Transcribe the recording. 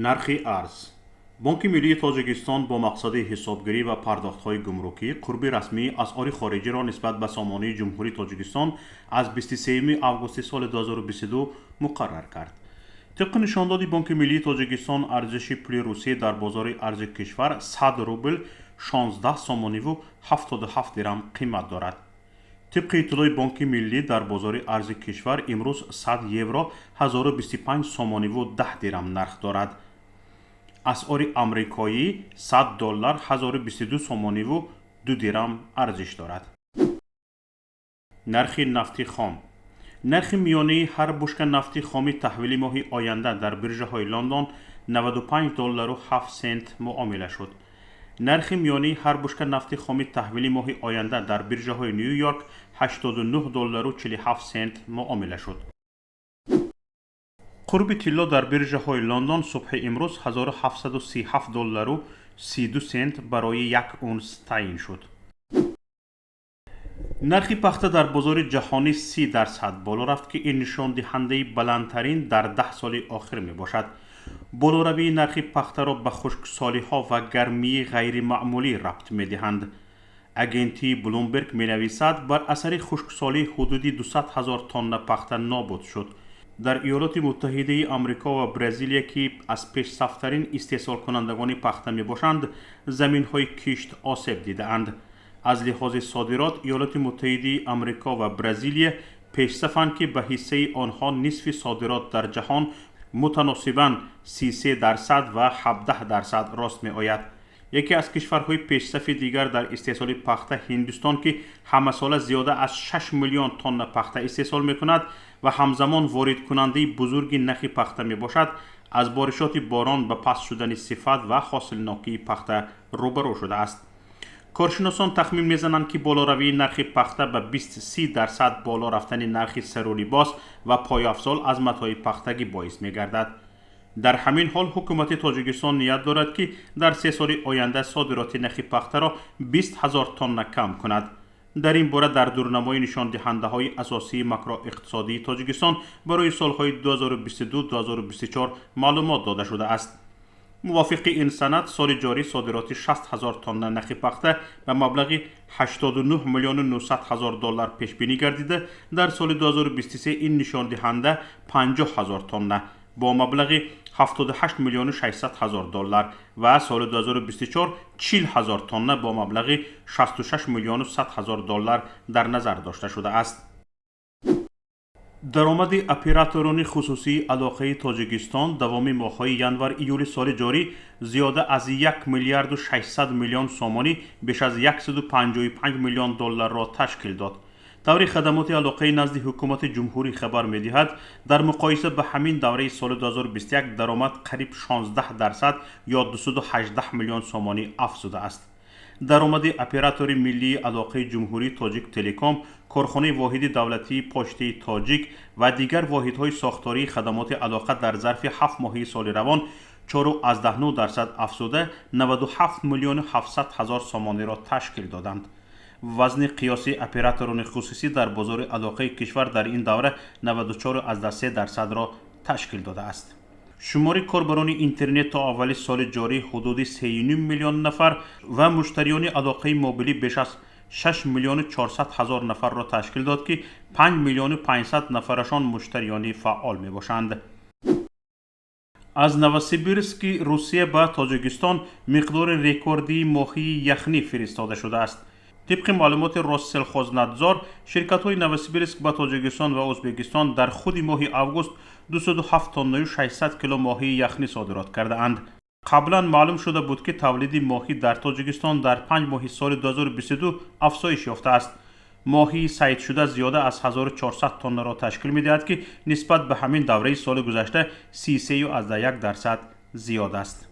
Нархи арз. Бонки миллии Тоҷикистон бо мақсади ҳисобгирӣ ва пардохтҳои гумрукӣ қурби расмии асъори хориҷиро нисбат ба сомонии Ҷумҳурии Тоҷикистон аз 23 августи соли 2022 муқаррар кард. Тибқи нишондоди Бонки миллии Тоҷикистон, арзиши пули Русия дар бозори арзи кишвар 100 рубл 16 сомониву 77 дирам қимат дорад. Тибқи иттилои Бонки миллӣ, дар бозори арзи кишвар имрӯз 100 евро 1025 сомониву 10 дирам нарх дорад. Асъори амрикоӣ: 100 доллар 1022 сомониву 2 дирам арзиш дорад. Нархи нафти хом. Нархи миёнаи ҳар бушка нафти хоми таҳвили моҳи оянда дар биржаҳои Лондон 95 доллару 7 сент муомила шуд. Нархи миёнаи ҳар бушка нафти хоми таҳвили моҳи оянда дар биржаҳои Ню Йорк 89 доллару 47 сент муомила шуд. Қурби тилло дар биржаҳои Лондон субҳи имрӯз 1737 доллару 32 сент барои як унс таъин шуд. Нархи пахта дар бозори ҷаҳонӣ 30% боло рафт, ки ин нишондиҳандаи баландтарин дар 10 соли охир мебошад. Болоравии нархи пахтаро ба хушксолиҳо ва гармии ғайримаъмулӣ рабт медиҳанд. Агентии Блумберг менависад, бар асари хушксолӣ ҳудуди 200 ҳазор тонна пахта нобуд шуд. Дар Иёлоти Муттаҳидаи Амрико ва Бразилия, ки аз пешсафтарин истеҳсолкунандагони пахта мебошанд, заминҳои кишт осеб дидаанд. Аз лиҳози содирот Иёлоти Муттаҳидаи Амрико ва Бразилия пешсафанд, ки ба ҳиссаи онҳо нисфи содирот дар ҷаҳон, мутаносибан 33% ва 17%, рост меояд. Яке аз кишварҳои пешсафи дигар дар истеҳсоли пахта Ҳиндустон, ки ҳамасола зиёда аз 6 миллион тонна пахта истеҳсол мекунад ва ҳамзамон воридкунандаи бузурги нахи пахта мебошад, аз боришоти борон ба паст шудани сифат ва ҳосилнокии пахта рӯбарӯ шудааст. Коршиносон тахмин мезананд, ки болоравии нархи пахта ба 20-30% боло рафтани нархи сару либос ва пойафзол аз матои пахтагӣ боис мегардад. Дар ҳамин ҳол ҳукумати Тоҷикистон ният дорад, ки дар 3 соли оянда содироти нахи пахтаро 20 ҳазор тонна кам кунад. Дар ин бора дар дурнамои нишондиҳандаҳои асосии макроиқтисодии Тоҷикистон барои солҳои 2022-2024 маълумот дода шудааст. Мувофиқи ин санад, соли ҷорӣ содироти 60 ҳазор тонна нахи пахта ба маблағи 89 миллиону 900 ҳазор доллар пешбинӣ гардида, дар соли 2023 ин нишондиҳанда 50 ҳазор тонна бо маблағи 78 миллиону 600 ҳазор доллар ва соли 2024 40 ҳазор тонна бо маблағи 66 миллиону 100 ҳазор доллар дар назар дошта шудааст. Даромади операторони хусусии алоқаи Тоҷикистон давоми моҳҳои январ июли соли ҷорӣ зиёда аз 1 миллиарду 600 миллион сомонӣ, беш аз 155 миллион долларро ташкил дод. Таври хадамоти алоқаи назди ҳукумати ҷумҳурӣ хабар медиҳад, дар муқоиса ба ҳамин давраи соли 2021 даромад қариб 16% ё 218 миллион сомонӣ афзудааст. Даромади оператори миллии алоқаи ҷумҳурии Тоҷик Телеком, корхонаи воҳиди давлатии Почтаи Тоҷик ва дигар воҳидҳои сохтории хадамоти алоқа дар зарфи 7 моҳи соли равон 4,9% афзуда, 97 миллиону 700 ҳазор сомониро ташкил доданд. Вазни қиёсии операторони хусусӣ дар бозори алоқаи кишвар дар ин давра 94,3%-ро ташкил додааст. Шумори корбарони интернет то аввали соли ҷорӣ ҳудуди 3,5 миллион нафар ва муштариёни алоқаи мобилӣ беш аз 6 миллиону 400 ҳазор нафарро ташкил дод, ки 5 миллиону 500 нафарашон муштариёни фаъол мебошанд. Аз Новосибирски Русия ба Тоҷикистон миқдори рекордии моҳии яхнӣ фиристода шудааст. Тибқи маълумоти Россельхознадзор, ширкатҳои Новосибирск ба Тоҷикистон ва Ӯзбекистон дар худи моҳи август 207 тоннаю 600 кило моҳии яхнӣ содирот кардаанд. Қаблан маълум шуда буд, ки тавлиди моҳӣ дар Тоҷикистон дар 5 моҳи соли 2022 афзоиш ёфтааст. Моҳии сайдшуда зиёда аз 1400 тоннаро ташкил медиҳад, ки нисбат ба ҳамин давраи соли гузашта 33,1% зиёд аст.